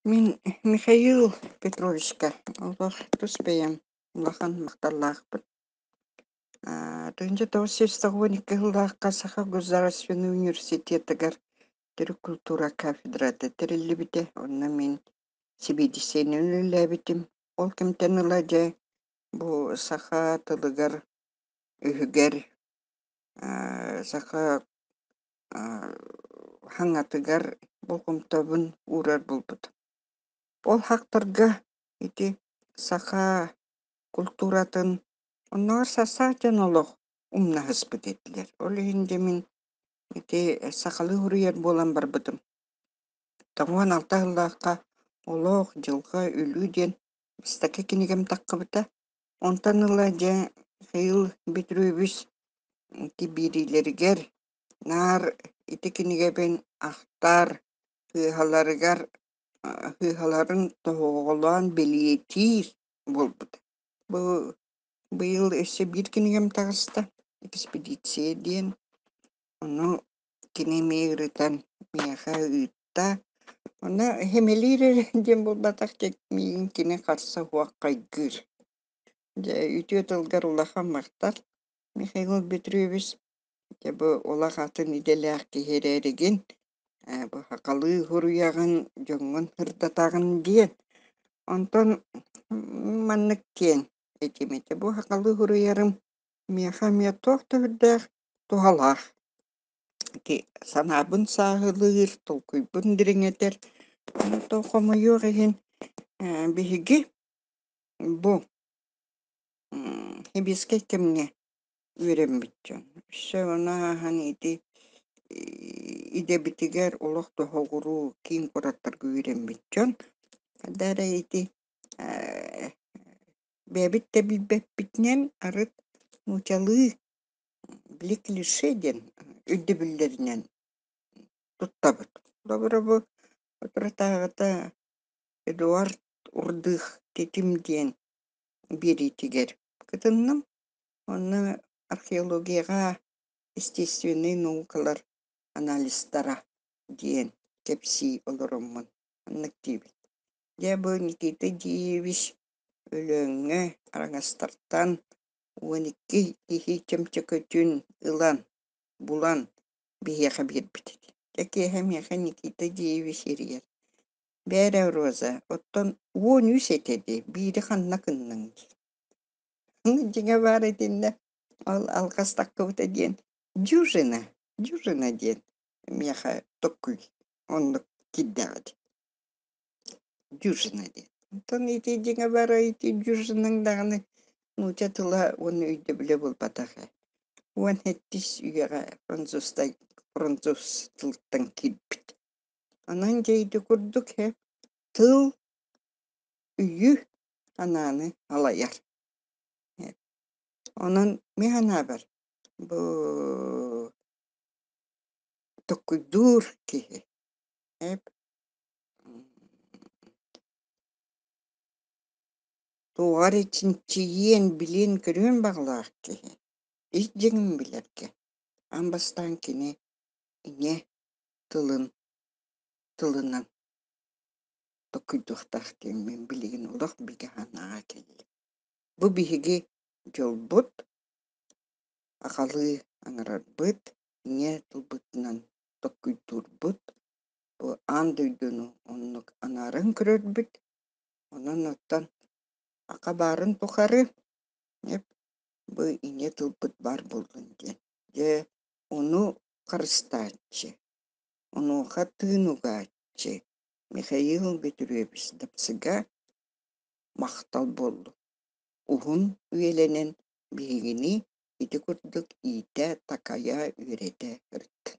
Мин Михаил Петровичка олох тус бэйэм улахан махталлаахпын. 1992 сыллаахха Саха государственнай университетыгар төрүт культура кафедрата тэриллибитэ. Онно мин сэбиэдиссэйинэн үлэлээбитим. Ол кэмтэн ыла дьэ бу саха тылыгар, үһүгэр, саха хаҥатыгар болҕомтобун уурар буолбутум. Ол хахтарга ити саха культуратын оннооҕор састаах дьон олох умнаһыспыт этилэр. Ол иһин дьэ мин ити сахалыы суруйар буолан барбытым. 96 сыллаахха «Олох, дьылҕа, өлүү» диэн бастакы кинигэм таххыбыта. Онтон ыла дьэ Михаил Петрович ити биэриилэригэр наар ити кинигэбин ахтар, сыыһаларыгар сыыһаларын тоһоҕолоон бэлиэтиир буолбута. Бу быйыл өссө биир кинигэм таҕыста «Экспедиция» диэн. Ону кини эмиэ ырытан миэхэ ыытта. Ону сэмэлиир эрэ диэн буолбатах, миигин кини харса суох хайгыыр. Дьэ, үтүө тылгар улахан махтал, Михаил Петрович. Дьэ, бу олох атын идэлээх киһи эрээригин, бу сахалыы суруйаҕын, дьоҥҥун сырдатаҕын диэн. Онтон маннык диэн этим этэ. Бу сахалыы суруйарым миэхэ эмиэ туох да сүрдээх туһалаах. Ити санаабын сааһылыыр, толкуйбун дириҥэтэр. Онтон хомойуох иһин, биһиги бу сэбиэскэй кэмҥэ үөрэммит дьон. Өссө ону ааһан ити идэбитигэр олох тоһоҕуруу киин куораттарга үөрэммит дьон. Ханна эрэ ити бэйэбит да билбэппитинэн арыт нууччалыы били клише диэн өйдөбүллэринэн туттабыт. Холобура бу соторутааҕыта Эдуард Урдых Титим диэн биэриитигэр кытынным. Онно археологияҕа естественнэй наукалар анализтара диэн кэпсии олороммун оннук диибин. Дьэ бу Никита Диевич Өлөөҥҥө араҥастартан 12 киһи чөмчөкөтүн ылан, булан биһиэхэ биэрбит этэ. Дьэ киэһэ миэхэ Никита Диевич эрийэр: «Бээрэ, Роза, оттон 13 этэ дии, биири ханна гынныҥ?» диир. Дьиҥэ баар итиннэ ол алҕас таххыбыта диэн дюжина, дюжина диэн миэхэ токкуй оннук киирдэҕэ дии. Дюжина диэн. Онтон ити дьиҥэ баара ити дюжинаҥ даҕаны нуучча тыла уонна өйдөбүлэ буолбатах ээ. 17 үйэҕэ французтай француз тылыттан киирбит. Онон дьэ ити курдук ээ тыл өйү анааны алайар. Онон мин санаабар бу токкуйдуур киһи эп туоҕа эрэ чинчийиэн, билиэн-көрүөн баҕалаах киһи ис дьиҥин билэргэ аан бастаан кини ийэ тылын тылынан токкуйдуохтаах диэн мин билигин олох бигэ санааҕа кэллим. Бу биһиги дьолбут, аҕалыы аҥарарбыт, ийэ тылбытынан токкуйдуурбут, бу аан дойдуну оннук анааран көрөрбүт. Онон оттон аха баарын тухары бу ийэ тылбыт баар буоллун диэн. Дьэ, ону харыстааччы, онуоха тыын угааччы Михаил Бөтүрүөбүс Дапсыга махтал буоллун. Уһун үйэлэнэн биһигини ити курдук иитэ, такайа, үөрэтэ сырыттын.